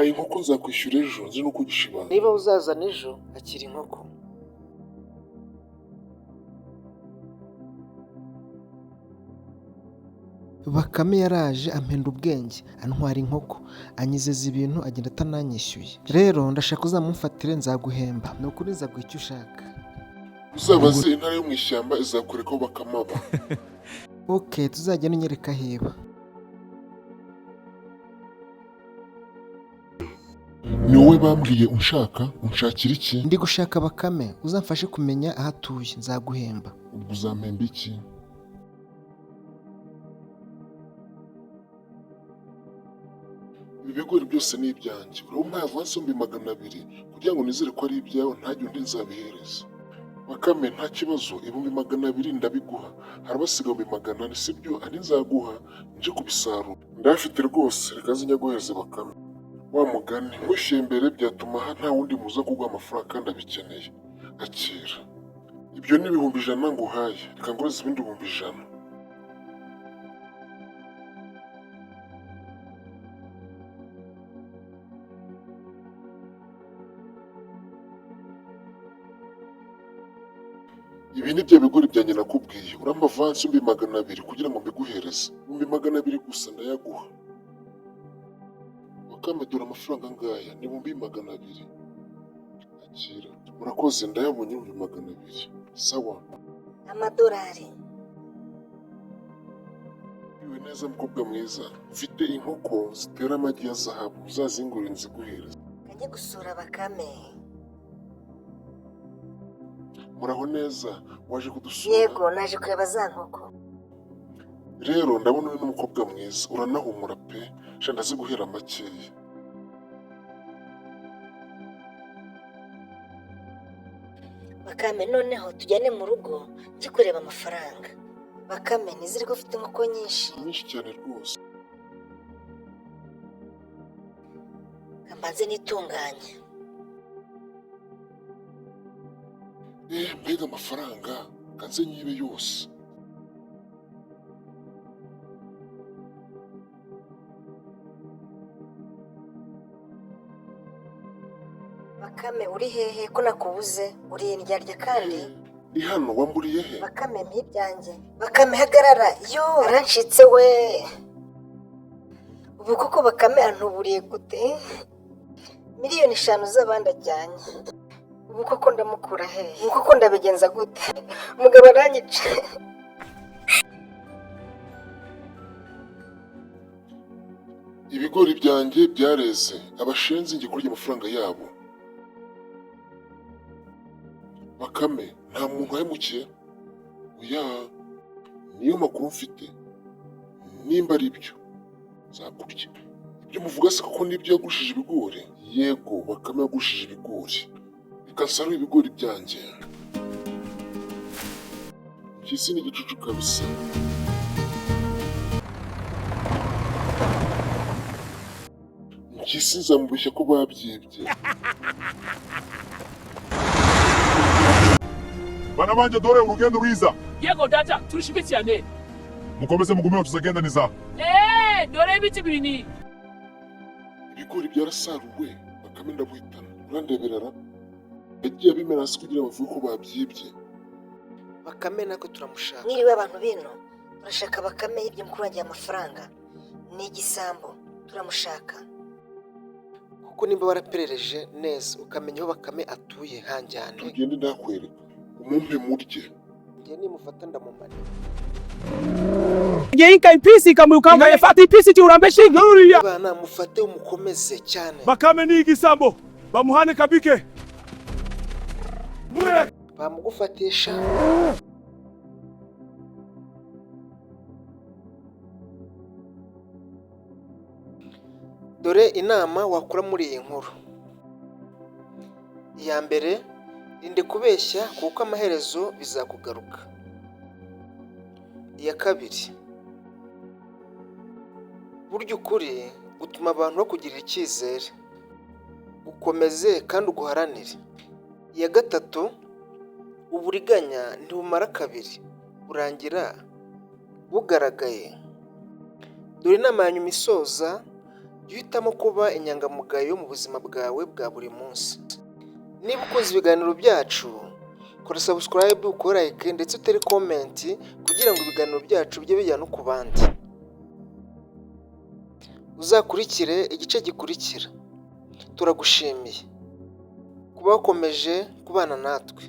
Nguhaye inkoko, nzakwishyura ejo nzi no kugishibana. Niba uzazana ejo, akira inkoko. Bakame yaraje ampenda ubwenge, antwara inkoko, anyizeza ibintu, agenda atananyishyuye. Rero ndashaka uzamumfatire, nzaguhemba, ni ukuri nzaguha icyo ushaka. Uzabaze intare yo mu ishyamba, izakwereka aho Bakame aba. Ok, tuzagenda unyereka aho iba. Ni wowe bambwiye unshaka, unshakira iki? Ndi gushaka Bakame, uzamfashe kumenya aho atuye, nzaguhemba. Ubwo uzampemba iki? Ibi bigori byose ni ibyanjye. Uraba umpaye avansi 200,000 kugira ngo nizere ko ari ibyawe, ntagire undi nzabihereza. Bakame, nta kibazo, 200,000 ndabiguha. Harabasiga 400,000, sibyo? Andi nzaguha nje kubisarura. Ndayafite rwose, reka nze nyaguhereze Bakame. Wa mugani nkwishyuye mbere byatuma nta wundi muza kuguha amafaranga kandi abikeneye. Akira. Ibyo ni 100,000 nguhaye, reka ngurize ibindi 100,000. Ibi ni bya bigori byanjye nakubwiye. Urampa avansi 200,000 kugira ngo mbiguhereze. 200,000 gusa ndayaguha. Bakame, dore amafaranga ngaya, ni 200,000. Akira. Murakoze, ndayabonye 200,000. Sawa. Amadolari. Iwe neza mukobwa mwiza. Mfite inkoko zitera amagi ya zahabu, uzazingurire nziguhereze. Kajye gusura Bakame. Muraho neza, waje kudusura? Yego, naje kureba za nkoko. Rero ndabona uri n'umukobwa mwiza, uranahumura pe, sha ndaziguhera makeya. Bakame, noneho tujyane mu rugo njye kureba amafaranga. Bakame, nizere ko ufite inkoko nyinshi. Nyinshi cyane rwose. Mbanze nitunganye. Eh, mbega amafaranga, kanze nyibe yose. Bakame, uri hehe ko nakubuze? Uri indyarya kandi. Ndi hano, wamburiye he? Bakame, mpa ibyanjye. Bakame, hagarara! Yo, arancitse we! Ubu koko Bakame antuburiye gute? 5,000,000 z'abandi ajyanye. Ubu koko ndamukura he? Ubu koko ndabigenza gute? Umugabo aranyica. Ibigori byanjye byareze, abashenzi ngiye kurya amafaranga yabo. Bakame, nta muntu wahemukiye? Oya, niyo makuru mfite. Nimba ari byo, nzakurya. Ibyo muvuga se koko nibyo yagushije ibigori? Yego, Bakame yagushije ibigori. Reka nsarure ibigori byanjye. Impyisi ni igicucu kabisa. Impyisi nzamubeshya ko babyibye. Bana banje, dore urugendo rwiza. Yego data, turishimye cyane. Mukomeze mugumeho, tuzagendaniza. Eh, dore ibiti binini. Ibigori byarasaruwe, Bakame ndabuhitana. Urandeberara? Yagiye abimena hasi kugira bavuge ko babyibye. Bakame natwe turamushaka. Mwiriwe abantu bino, turashaka Bakame yibye mukuru wanjye amafaranga. Ni igisambo, turamushaka. Kuko nimba waraperereje neza ukamenya aho Bakame atuye, hanjyane. Tugende ndakwereka. Umumpe murye. Njye nimufata ndamumanira. Inka ipisi ikamwikanga efata ipisi tiurambeshinga uriya. Bana mufate umukomeze cyane. Bakame ni igisambo, bamuhane kabike. Bamugufatisha. Dore inama wakura muri iyi nkuru. Iya mbere, irinde kubeshya kuko amaherezo bizakugaruka. Iya kabiri, burya ukuri gutuma abantu bakugirira icyizere, ukomeze kandi uguharanire. Iya gatatu, uburiganya ntibumara kabiri, burangira bugaragaye. Dore inama ya nyuma isoza, Jya uhitamo kuba inyangamugayo mu buzima bwawe bwa buri munsi. Niba ukunze ibiganiro byacu, kora subscribe, ukore like ndetse utere comment kugira ngo ibiganiro byacu bijye bijya no ku bandi. Uzakurikire igice gikurikira. Turagushimiye kuba wakomeje kubana natwe.